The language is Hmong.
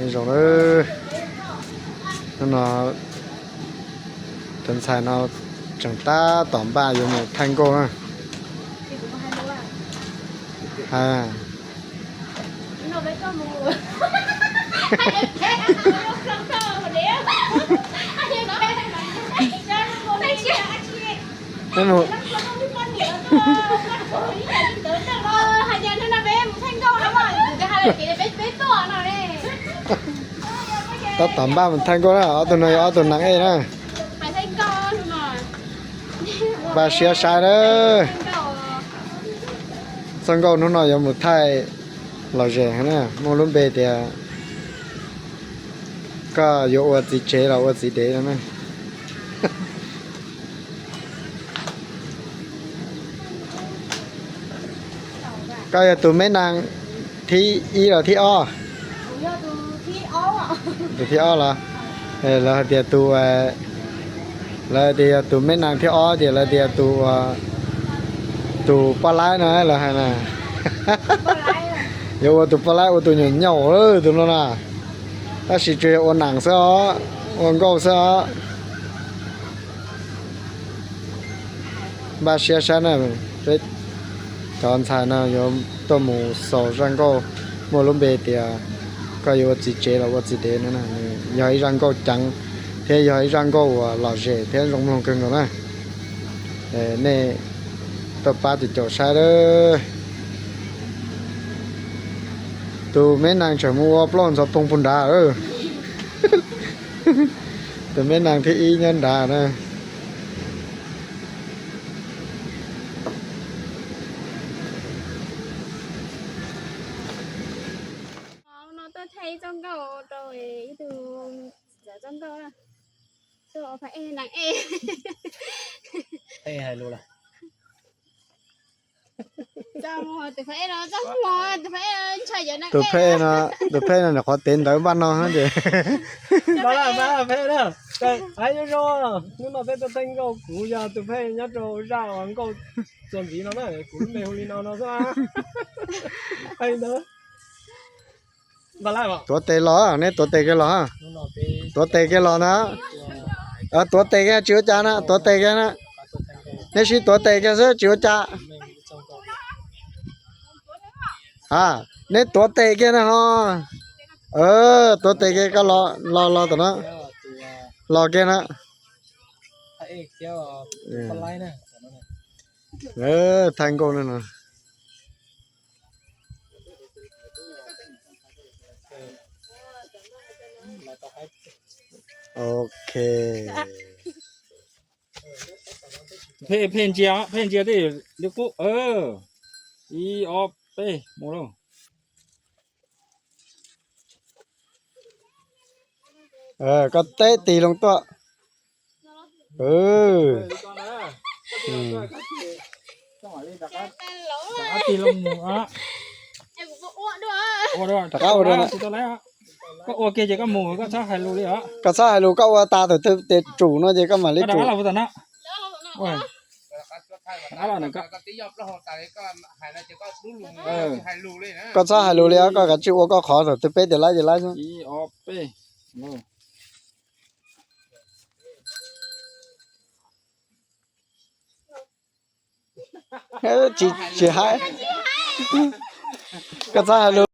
Zoo, hnub no tus ntxhais no tseem tab tom npaj yuav mus thaij nkauj na. Tab tom npaj mus thaij nkauj na, ob tug no yog ob tug nas ej na. Npaj siab saib na. Txoj nkauj hnub no yuav mus thaij lom zem na, muaj lub npe tias koj yuav ua txiv tsev los ua txiv dev no na. Koj yog tus me nas thib ib los thib ob? Tus thib ob los? Lawv hais tias tus, lawv tias yog tus me nas thib ob ces lawv tias tus, tus poj laib no lawv hais na. Yuav ua tus poj laib ua tus nyuam nyaum tus no na. Tab sis tsuas yog ua nas xwb os, ua nkauj xwb os. Npaj siab saib na, peb cov ntxhais no yuav tuaj mus xaus zaj nkauj muaj lub npe tias koj yuav ua txiv tsev los ua txiv dev no na. Yog ib zaj nkauj ceev thiab yog ib zaj nkauj uas lom zem thiab zoo mloog kawg nkaus na. Nej tuaj pab caum caum saib lawm. Tus me nas tseem mus ua plaub ntxhov poo puag nrad. Tus me nas thib ib nyob nrad na. Tus phej no, tus phej no nyuam qhuav tev ntawv npaj no ces. Nyob zoo, hnub no peb tuaj thaij nkauj, kuv yog tus phej nyob rau zaj uas nkauj txuas ntxiv no na, kuv lub npe hu li no no xwb. Tuav tes los, neb tuav tes kiag los. Tuav tes kiag los na. Tuav tes kiag tsis ua cas na, tuav tes kiag na. Neb sib tuav tes kiag xwb tsis ua cas. A, neb tuav tes kiag na ho. Tuav tes kiag koj los los tom no. Los kiag na. Thaij nkauj no. Ok. Phem, phem ntsia, phem ntsia tej li qub. Ib ob peb mus lauj. Koj teb tig loo tuaj. Rov qab ua dua. Koj ua kiag ces koj mus, koj txhob hais lus li os. Koj txhob hais lus, koj ua tas thaum twg tes tsum no ces koj mam li tsum. Koj txhob hais lus li os, koj kav tsij ua koj qhov, thaum twg peb tias laib ces laib xwb. Tsis, tsis hais. Koj txhob hais lus.